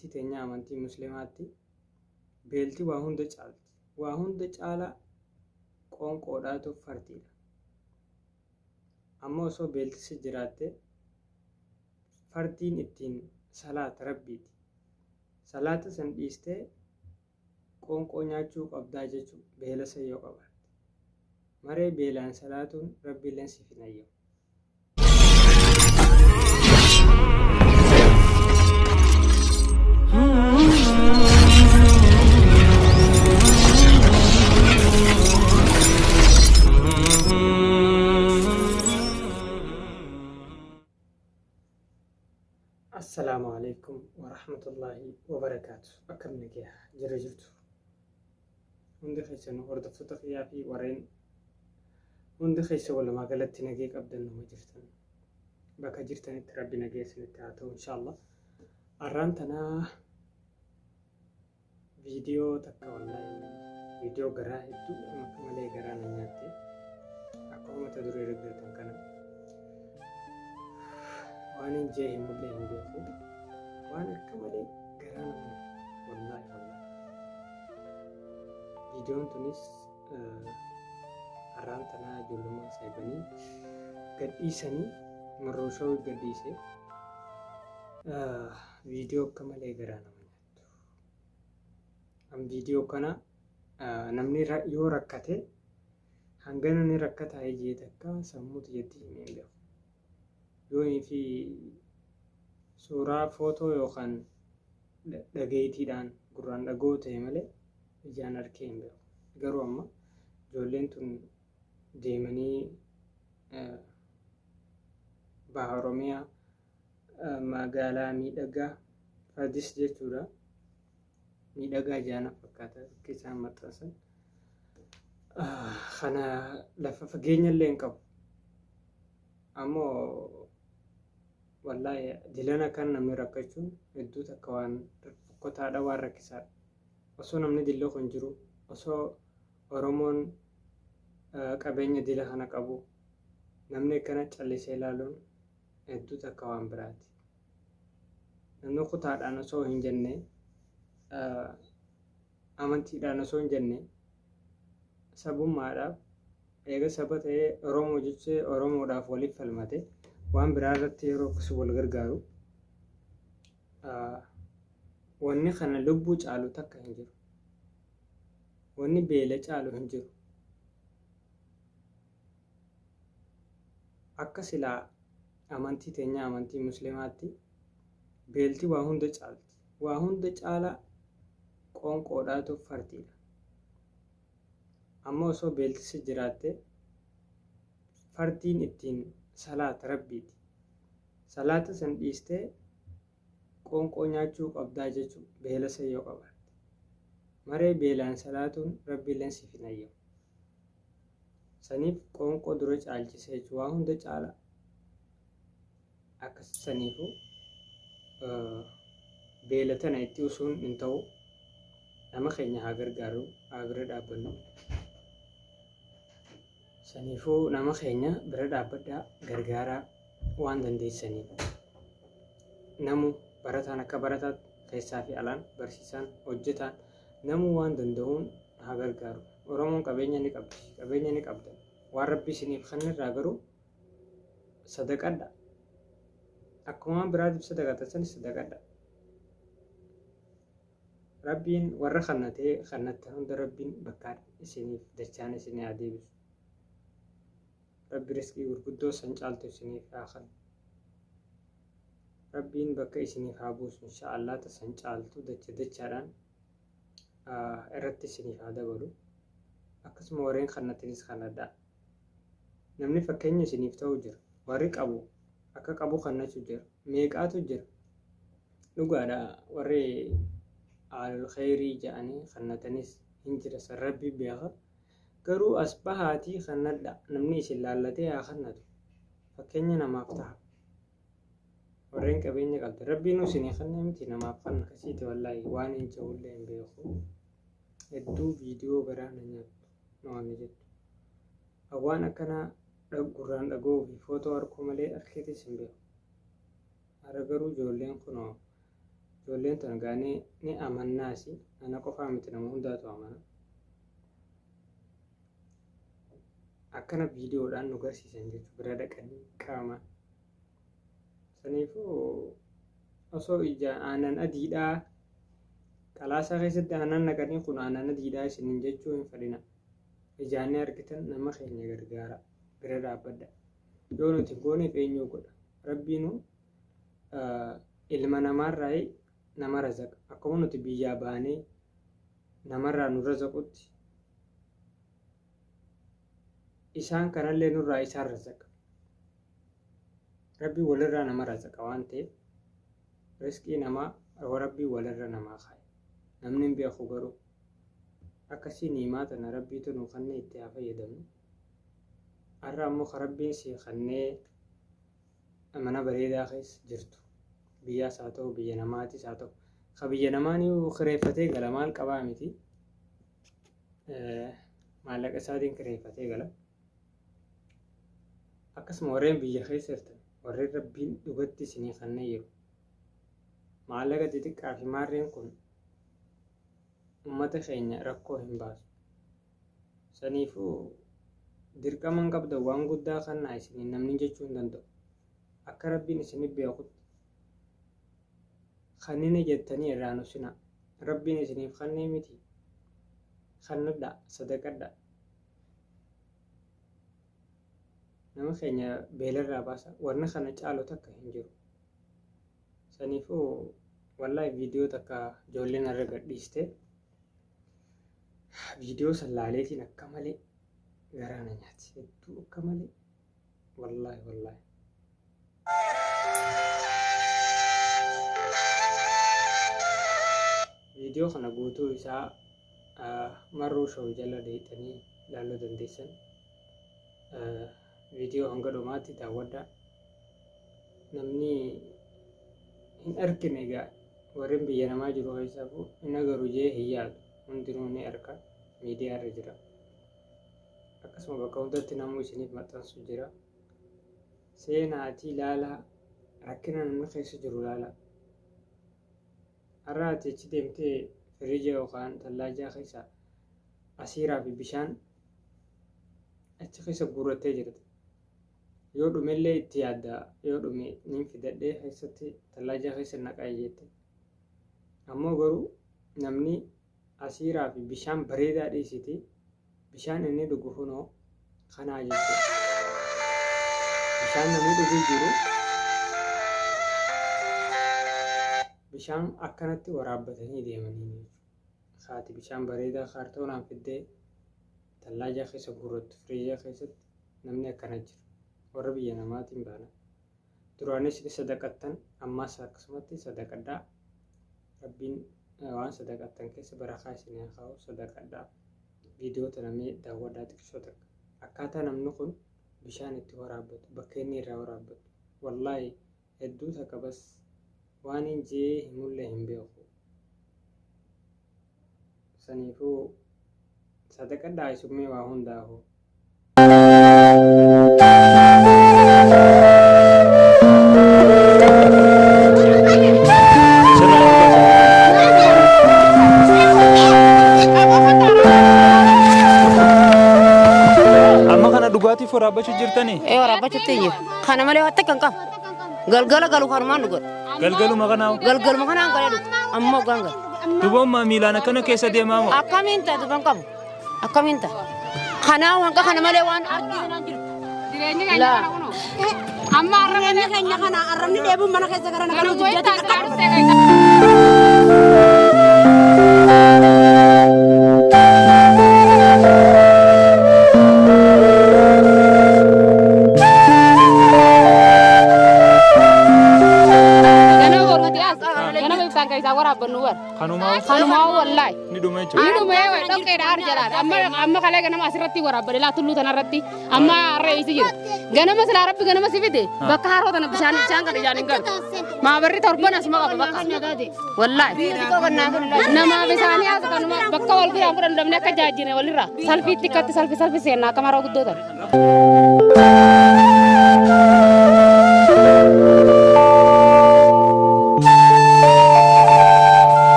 amantii teenyaa amantii muslimaatti beelti waa hunda caalti. Waa hunda caalaa qoonqoodhaatu fardiidha. Amma osoo beelti si jiraatte fardiin ittiin salaata rabbiiti. Salaata san dhiistee qoonqoo nyaachuu qabdaa jechuu beela san yoo qabaatte. Maree beelaan salaatuun rabbiilleen siif hin hayyamu. Assalaamu alaikum warahmatullaahi wabarakaatu. Akkam nagaya jira jirtu. Hundi keessanuu hordoftoota kiyyaa fi warreen hundi keessa walumaa galatti nagee qabdan numa jirtan. Bakka jirtanitti rabbi nagee isinitti haa ta'u inshaallah. Arraan tanaa viidiyoo takka wallaahi viidiyoo garaa hedduu akka malee garaa na nyaatte. Akkuma mata duree irra jirtan kana waan hin jee hin mul'ee hin beeku. Waan akka malee garaa nama nyaattu wallaahi wallaahi. Viidiyoon tunis har'aan tanaa ijoollummaa saayibanii gadhiisanii marroo shawii gadhiise viidiyoo akka malee garaa nama nyaattu. An viidiyoo kana namni yoo rakkate hangana ni rakkataa jee takka sammuu tiyyatti himee hin beeku. Yoo inni fi suuraa footoo yookaan dhageettiidhaan gurraan dhaga'uu ta'e malee ijaan arkee hin beeku. Garuu amma ijoolleen tun deemanii baha Oromiyaa magaalaa miidhagaa Fadis jechuudha. Miidhagaa jaana fakkaata bakki isaan maxxansan. Kana lafa fageenya illee hin qabu. Ammoo wallaahi dilana kan namni rakkachuun hedduu takka waan fokkotaadha waan rakkisaadha. Osoo namni dilloo kun jiru osoo Oromoon qabeenya dila kana qabu namni akkana callisee ilaaluun hedduu takka waan biraati. Namni kutaadhaan osoo hin jenne amantiidhaan osoo hin jenne sabummaadhaaf eega saba ta'ee Oromoo jechee Oromoodhaaf waliif falmate waan biraa irratti yeroo akkas wal gargaaru wanni kana lubbuu caalu takka hin jiru. Wanni beela caalu hin jiru. Akka silaa amantii teenyaa amantii muslimaatti beelti waa hunda caalti. Waa hunda caalaa qoonqoodhaatu fardiidha. Amma osoo beelti si jiraatte fardiin ittiin salaata rabbiiti. Salaata san dhiistee qoonqoo nyaachuu qabdaa jechuu beela san yoo qabaatte. Maree beelaan salaatuun rabbiilleen siif hin hayyamu. Saniif qoonqoo dura caalchise jechuu waa hunda caala akkas saniifu beela tana itti usuun hin ta'u nama keenya haa gargaaru haa bira dhaabbannu. Saniifuu nama keenya bira dhaabbadhaa gargaaraa waan dandeessaniin. Namu barataan akka barataatti keessaa fi alaan barsiisaan hojjetaan namuu waan danda'uun haa gargaaru. Oromoon qabeenya ni qabdi. Qabeenya ni qabda. Waan rabbi isiniif kennirraa garuu sadaqadha. Akkuma waan biraatiif sadaqatan sanis sadaqadha. Rabbiin warra kannatee kannattan hunda rabbiin bakkaan isiniif dachaan isinii haa deebisu. Rabbi riskii gurguddoo san caaltu isiniif haa kennu. Rabbiin bakka isiniif haa buusu insha Allah ta san caaltu dacha dachaadhaan irratti isiniif haa dabalu. Akkasuma warreen kannattinis kannadhaa. Namni fakkeenya isiniif ta'u jira. Warri qabu akka qabu kannachuu jira. Meeqaatu jira. Dhugaadha warri aalul kheyrii ja'anii kannatanis hin jira san rabbi beeka. Garuu as bahaatii kannadha namni isin laallatee haa kannatu. Fakkeenya namaaf taha. Warreen qabeenya qabda. Rabbiin isinii kennee miti namaaf kanna. Akkasiiti wallaahi waan hin ja'ullee hin beeku. Hedduu viidiyoo garaa na nyaattu na waan jettu. Waan akkanaa gurraan dhaga'uu fi footoo arguu malee arkeetis hin beeku. Har'a garuu ijoolleen kunoo Ijoolleen tun egaa ni amannaasi. Ana qofaa miti nama hundaatu amana. Akkana viidiyoodhaan nu garsiisan jechuudha bira dhaqanii qaamaan. Saniifuu osoo ija aannan adiidhaa qalaasaa keessatti aannan naqanii kun aannan adiidhaa isiniin jechuu hin fedhina. Ijaan ni argitan nama keenya gargaara bira dhaabbadha. Yoo nuti hin gooneef eenyuu godha? Rabbiinuu ilma namaarraa nama razaqa. Akkuma nuti biyyaa baanee namarraa nu razaqutti isaan kanallee nurraa isaan razaqa. Rabbiin walirraa nama razaqa waan ta'eef riskii namaa Rabbiin walirra namaa kaa'e. Namni hin beeku garuu akkasii niimaa tana Rabbiitu nu kennee itti haa fayyadamnu. Har'a ammoo ka Rabbiin sii kennee mana bareedaa keessa jirtu biyyaas haa ta'u biyya namaatis haa ta'u ka biyya namaa ni kireeffatee gala maal qabaa miti maallaqa isaatiin kireeffatee gala. Akkasuma warreen biyya keessa jirtan warreen Rabbiin dhugatti isinii kennee jiru maallaqa xixiqqaa fi maarreen kun ummata keenya rakkoo hin baasu. Saniifuu dirqama hin qabdan waan guddaa kannaa isiniin namni jechuu hin danda'u. Akka Rabbiin isinif beekutti kannina jettanii irraa hin usinaa. Rabbiin isiniif kannee miti kannadhaa sadaqadhaa. Nama keenya beelarraa baasa wanna kana caalu takka hin jiru. Saniifuu wallaahi viidiyoo takka ijoolleen irra gadhiiste viidiyoo san laaleetiin akka malee garaa na nyaati. Hedduu akka malee wallaahi wallaahi. Viidiyoo kana guutuu isaa Marruu Show jala deeyxanii ilaaluu dandeessan. Viidiyoo hanga dhumaatti daawwadhaa. Namni hin argine egaa warreen biyya namaa jiru keessaafuu hin agaru jee hin yaadu. Hundinuu ni arka miidiyaa irra jira. Akkasuma bakka hundatti namuu isiniif maxxansu jira. Seenaatii ilaalaa rakkina namni keessa jiru ilaalaa. Har'a ati achi deemtee firiija yookaan tallaajaa keessa asiiraa fi bishaan achi keessa guurrattee jirta. Yoo dhumellee itti yaadda yoo dhume niin fidadhee keessatti tallaajaa keessa naqaa jette. Ammoo garuu namni asiiraa fi bishaan bareedaa dhiisiti bishaan inni dhugu kunoo kanaa jechuudha. Bishaan namni dhuguu jiru bishaan akkanatti waraabbatanii deemanii jechuudha. Haati bishaan bareedaa kaartoonaan fiddee tallaajaa keessa guurrattu firiijaa keessatti namni akkana jira. Warra biyya namaatiin baana. Duraanis ni sadaqattan ammas akkasumatti sadaqadhaa. Rabbiin waan sadaqattan keessa barakaa isin haa kaa'u sadaqadhaa. Viidiyoo tana mee daawwadhaa xiqqishoo takka. Akkaataa namni kun bishaan itti waraabbatu bakka inni irraa waraabbatu. Wallaahi hedduu takka bas waan hin jee himullee hin beeku. Saniifuu sadaqadhaa isummee waa hundaafuu. Amma kana dhugaatiif waraabbachuu jirtanii? Ee waraabbachuutti hin jiru. Kana malee waan takka hin qabu. Galgala galu kanumaan dhuga. Galgaluma kanaa Galgaluma kanaan galee dhuga. Amma hoggaan gala. duboommaa miilaan akkana keessa deemaa moo? Akkamiin ta'a duban qabu. Akkamiin ta'a? Kanaa wanqa kana malee waan arginu hin jiru. Jireenyi keenya Laa. kana kunoo. Amma arrabni Jireenya keenya kana arrabni dheebuun mana keessa gara nagaluu garuu jijjiirratti wayita akka arrabsee Ganama borgati as. Ganama ibsaan keessaa waraabbannu war. Kanumaa Kanumaa wallaahi. ni dhuma jechuudha. Ni dhumee wayi dhoqqeedha har jalaan. Amma amma kalee ganama asirratti waraabbade laa tulluu tanarratti. Amma harree isi jira. Ganama silaa rabbi ganama si fide bakka haroo tana bishaan bishaan kana ijaan hin galu. Maabarri torban asuma qaba bakka. Wallaahi. Namaaf isaanii as kanuma bakka wal biraan fudhannu dhabne akka jaajjine walirraa. Salfiitti akkatti salfi salfi seennaa akka maroo guddoo tana.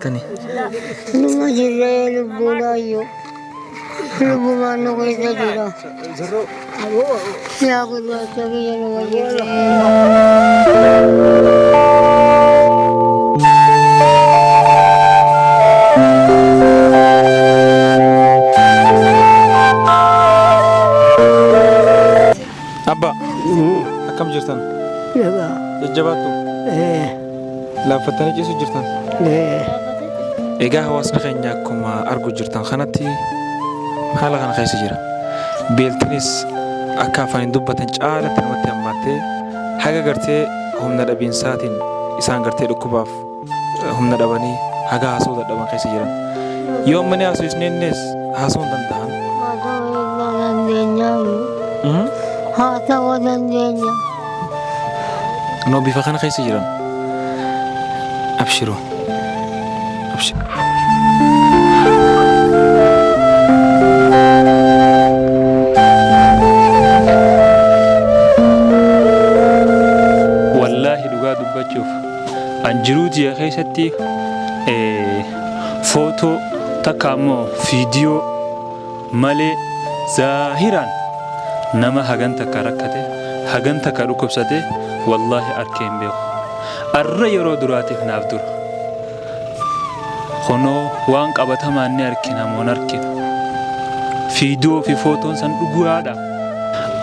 Jajjabaattanii. Numa jirra lubbuun ayyoo. Lubbumaan nu keessa jira. Yaa gurraacha biyya numa jirra. Abba, akkam jirtan? Jajjabaattu? Laaffattanii ciisu jirtan? Egaa hawaasni keenya akkuma argu jirtan kanatti haala kana keessa jira. Beeltinis akka afaaniin dubbatan caalatti namatti hammaattee haga gartee humna dhabiinsaatiin isaan gartee dhukkubaaf humna dhabanii haga haasa'uu dadhaban keessa jiran. Yoo amma ni haasofisneennes haasa'uu hin danda'an. Haasa'uu dandeenya. Haasa'uu dandeenya. Noo bifa kana keessa jiran. Abshiru. Abshiru. Wallaahi dhugaa dubbachuuf an jiruu tiyya keessatti footoo takka ammoo fiidiyoo malee zaahiraan nama hagan takka rakkate hagan takka dhukkubsate wallaahi arkee hin beeku. Arra yeroo duraatiif naaf dura. Kunoo waan qabatamaan ni arkina moo hin arkinu. Fiidiyoo fi footoon san dhugaadha.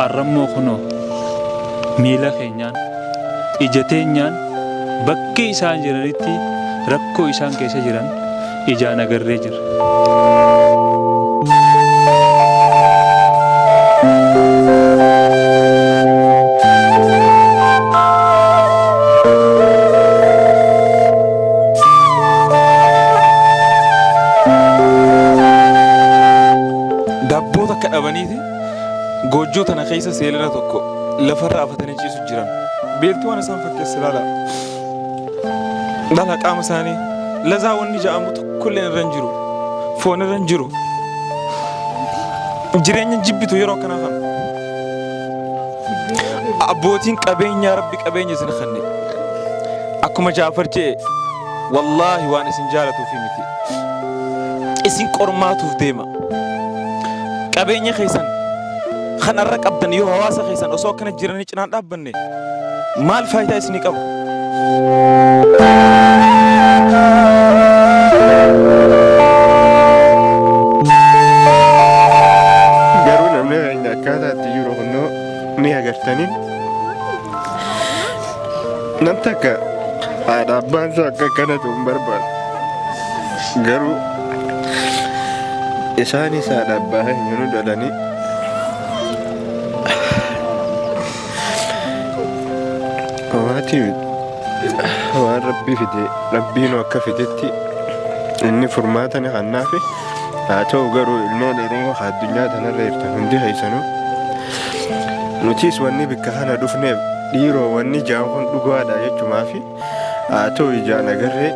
Arrammoo kunoo miila keenyaan ija teenyaan bakkee isaan jiranitti rakkoo isaan keessa jiran ijaan agarree jirra. Daabboo takka dhabaniiti goojjoo tana keessa seelana tokko lafarra afatanii ciisu jiran. Beelti waan isaan fakkeesse laala. Laala qaama isaanii lazaa wanni ja'amu tokkolleen irra hin jiru. Foon irra hin jiru. Jireenya jibbitu yeroo akkanaa kana. Abbootiin qabeenyaa Rabbi qabeenya isin kenne. Akkuma Jaafar je'e wallaahi waan isin jaalatuufi miti. Isin qormaatuuf deema. Qabeenya keessan kan arra qabdan yoo hawaasa keessan osoo akkana jiranii cinaan dhaabbanne maal faayidaa isinii qaba? Garuu namni keenya akkaataa itti jiru kunnoo ni agartanii. Nam takka haadha abbaan isaa akka akkana ta'u hin barbaadu. Garuu isaanis haadha abbaa keenya nu dhalanii Maatii waan rabbi fide rabbiin akka fidetti inni furmaata ni kennaafi. Haa ta'u garuu ilmoon Oromoo haa addunyaa tanarra jirtan hundi keessanuu nutis wanni bikka kana dhufneef dhiiroo wanni jaan kun dhugaadha jechumaafi haa ta'u ijaan agarree.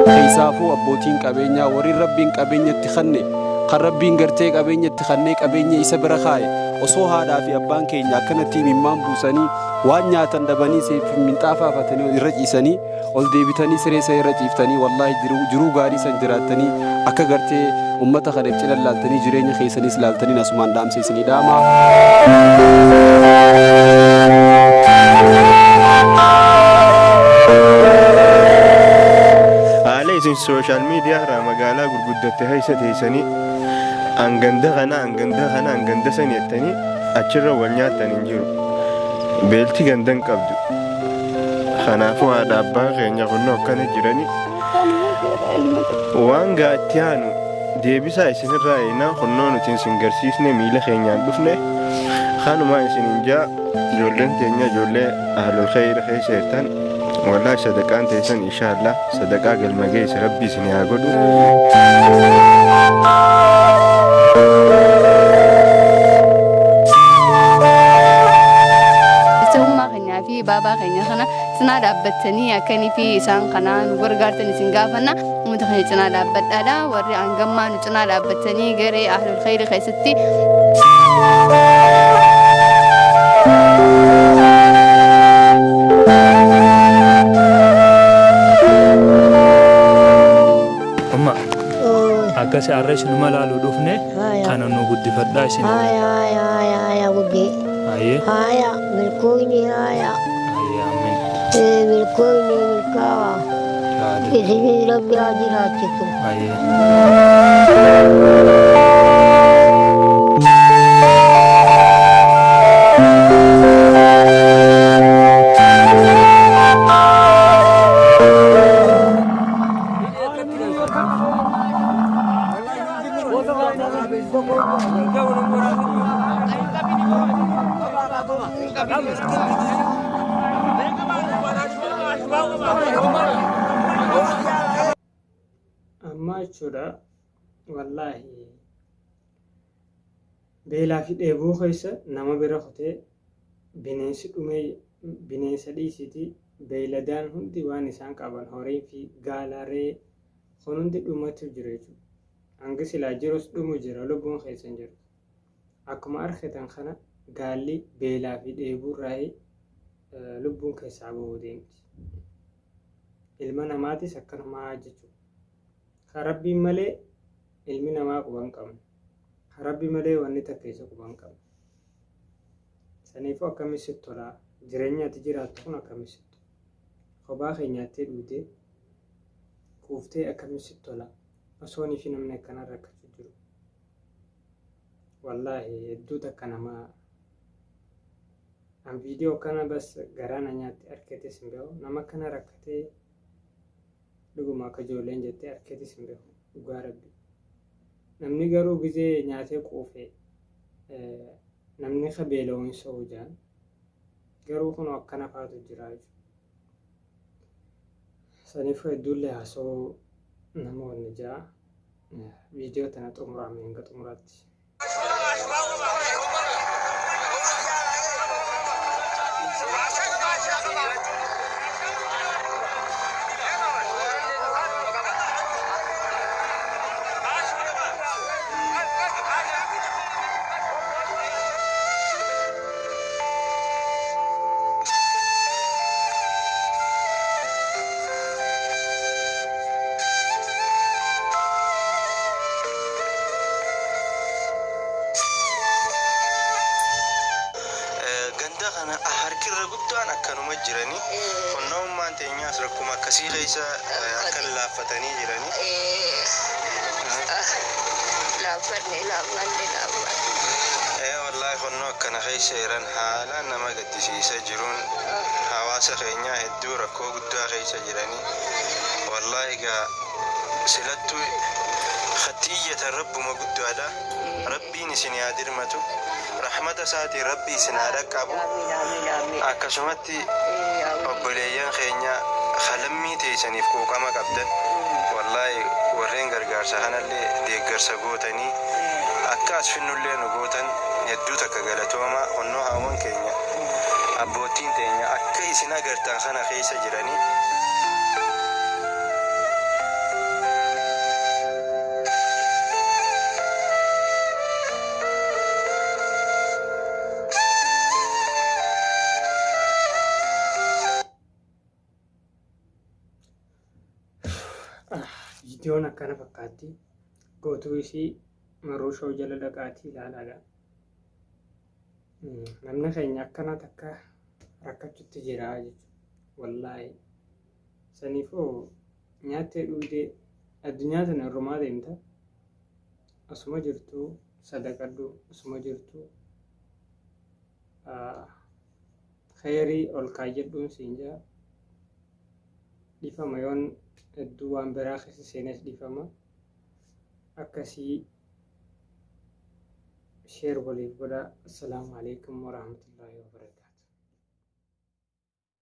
Keessaafuu abbootiin qabeenyaa warri Rabbiin qabeenya itti kanne kan Rabbiin gartee qabeenya itti kannee qabeenya isa bira kaaye osoo haadhaa fi abbaan keenya akkanatti imimmaan buusanii waan nyaatan dhabanii minxaafa afatanii irra ciisanii ol deebitanii siree isa irra ciiftanii wallaahi jiruu gaarii san jiraattanii akka gartee ummata kana cina laaltanii jireenya keessanis laaltanii asumaan dhaamsa isinii dhaama. Haala isin sooshaal miidiyaa irraa magaalaa gurguddatte keessa teessanii hanganda kana hanganda kana hanganda san jettanii achirra wal nyaattan hin jiru. Beelti ganda hin qabdu. Kanaafuu haadha abbaan keenya kunnoo akkana jiranii waan gaa itti aanu deebisaa isinirraa eegnaa kunnoo nuti isin garsiisne miila keenyaan dhufne kanumaa isinin jaa ijoolleen teenya ijoollee ahlul kheyr keessa jirtan wallahi sadaqaan teessan inshaallah sadaqaa galma geesse rabbi isin haa godhu. Sahummaa keenyaa fi baabaa keenya kana Cinaa dhaabbattanii akkanii fi isaan kanaa nu gargaartan isin gaafanna. Uummata keenya cinaa dhaabbadhaadha. Warri hangammaa nu cinaa dhaabbattanii garee ahlul khayri keessatti. Umma akkasi har'a isinuma laaluu dhufne kana nu guddifadhaa isin. Haya haya haya haya guddee. Hayyee. Haya milkoonni haya. Hayyee amiin. Ee milkoonni milkaawa. Isinii rabbi haa jiraachisu. Hayyee. Amma jechuudha wallaahi beelaa fi dheebuu keessa nama bira kutee bineensi dhumee bineensa dhiisitii beeyladaan hundi waan isaan qaban horii fi gaala re'ee kun hundi dhumatu jiru jechuudha. Hangi silaa jirus dhumu jira lubbuun keessa hin jiru. Akkuma arkitan kana gaalli beelaa fi dheebuu irraa lubbuun keessaa bahuu deemti. Ilma namaatis akkanumaa jechuudha. Ka rabbiin malee ilmi namaa quba hin qabne. Ka rabbi malee wanni takka isa quba hin qabne. Saniifuu akkamitti sitti tolaa? Jireenya ati jiraattu kun akkamitti sitti tola? Kophaa kee nyaattee dhugdee quuftee akkamitti sitti tola? Osoonii fi namni akkanaa rakkachuu jiru. Wallaahi hedduu takka nama an viidiyoo kana bas garaa na nyaatte arkeetis hin beeku. Nama akkana rakkatee dhuguma akka ijoolleen jettee arkeetis hin beeku. Dhugaa rabbi. Namni garuu gizee nyaatee quufe namni ka beela'u hin so'u jaan. Garuu kun akkana faatu jira jechuudha. Saniifuu hedduullee haasa'uu namoonni ja'a viidiyoo tana xumuraame hanga xumuraatti. Ganda kana harki irra guddaan akkanuma jiranii qonna'ummaan teenyaas rakkuma akkasii keessa akka laaffatanii jiranii. Laaffanne laaffanne laaffanne. Ee wallaahi qonnoo akkana keessa jiran haalaan nama gaddisiisa jiruun hawaasa keenyaa hedduu rakkoo guddaa keessa jiranii wallaahi egaa silattuu hatti iyyatan rabbuma guddaadha rabbiin isin haa dirmatu rahmata isaatiin rabbi isin haa dhaqqabu akkasumatti obboleeyyan keenya kalammii teessaniif quuqama qabdan wallaahi warreen gargaarsa kanallee deeggarsa gootanii akka as finnullee nu gootan hedduu takka galatooma onnoo haawwan keenya abbootiin teenya akka isin agartan kana keessa jiranii. Viidiyoon akkana fakkaatti. Gootuu isii maruu shoo jala dhaqaatii ilaalaadha. Namni keenya akkana takka rakkachutti jira jechuudha. Wallaahi. Saniifuu nyaattee dhugdee addunyaa tana irrumaa deemta. Osuma jirtuu sadaqadhu osuma jirtuu kheyrii ol kaayyadhuun siin jaa. Dhifama yoon hedduu waan biraa keessa seenes dhifama. Akkasii share waliif godhaa. Assalaamu alaikum warahmatullaahi wabarakaatuh.